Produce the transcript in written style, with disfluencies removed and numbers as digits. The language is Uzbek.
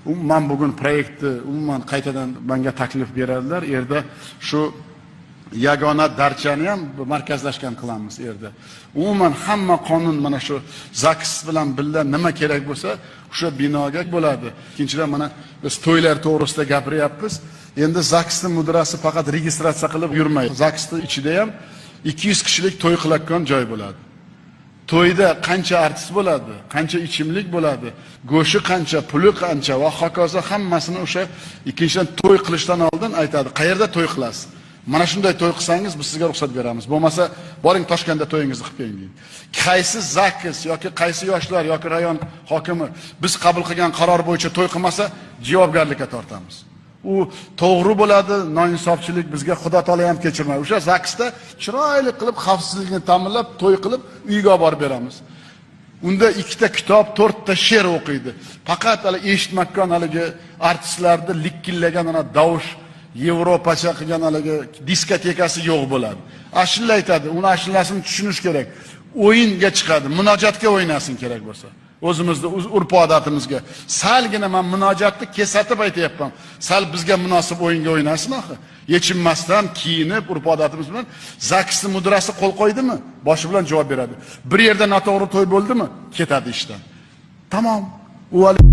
Umuman, bugun proyektni umuman qaytadan menga taklif beradilar. U yerda shu yagona darchani ham markazlashgan qilamiz u yerda. Umuman, hamma qonun mana shu ЗАГС bilan birga nima kerak bo'lsa, o'sha binoga bo'ladi. Ikkinchidan, mana biz to'ylar to'g'risida gapiryapmiz. Endi ЗАГС ni mudirasi faqat registratsiya qilib yurmaydi. ЗАГС ni ichida ham 200 kishilik to'y qilayotgan joy bo'ladi. To'yda qancha artist bo'ladi, qancha ichimlik bo'ladi, go'shti qancha, puli qancha va hokazo, hammasini o'sha, ikkinchidan, to'y qilishdan oldin aytadi, qayerda to'y qilasiz? Mana shunday to'y qilsangiz, biz sizga ruxsat beramiz. Bo'lmasa, boring, Toshkentda to'yingizni qilib keling deydi. Qaysi ЗАГС yoki qaysi yoshlar yoki rayon hokimi biz qabul qilgan qaror bo'yicha to'y qilmasa, javobgarlikka tortamiz. U to'g'ri bo'ladi, noinsofchilik bizga Xudo taolo ham kechirmaydi. O'sha ЗАГС da chiroyli qilib, xavfsizlikni ta'minlab, to'y qilib, uyga olib borib beramiz. Unda ikkita kitob, to'rtta she'r o'qiydi. Faqat hali eshitmakon haligi artistlarni likkillagan ana davush, yevropacha qilgan haligi diskotekasi yo'q bo'ladi. Ashula aytadi, uni ashulasini tushunish kerak. O'yinga chiqadi, munojatga o'ynasin kerak bo'lsa. O'zimizni urf odatimizga. Salgina man munojatni kesatib aytyapman. Sal bizga munosib o'yinga o'ynasin axir. Yechinmasdan kiyinib, urf odatimiz bilan ЗАГС ni mudirasi qo'l qo'ydimi? Boshi bilan javob beradi. Bir yerda noto'g'ri to'y bo'ldimi? Ketadi ishdan. Tamom. U hali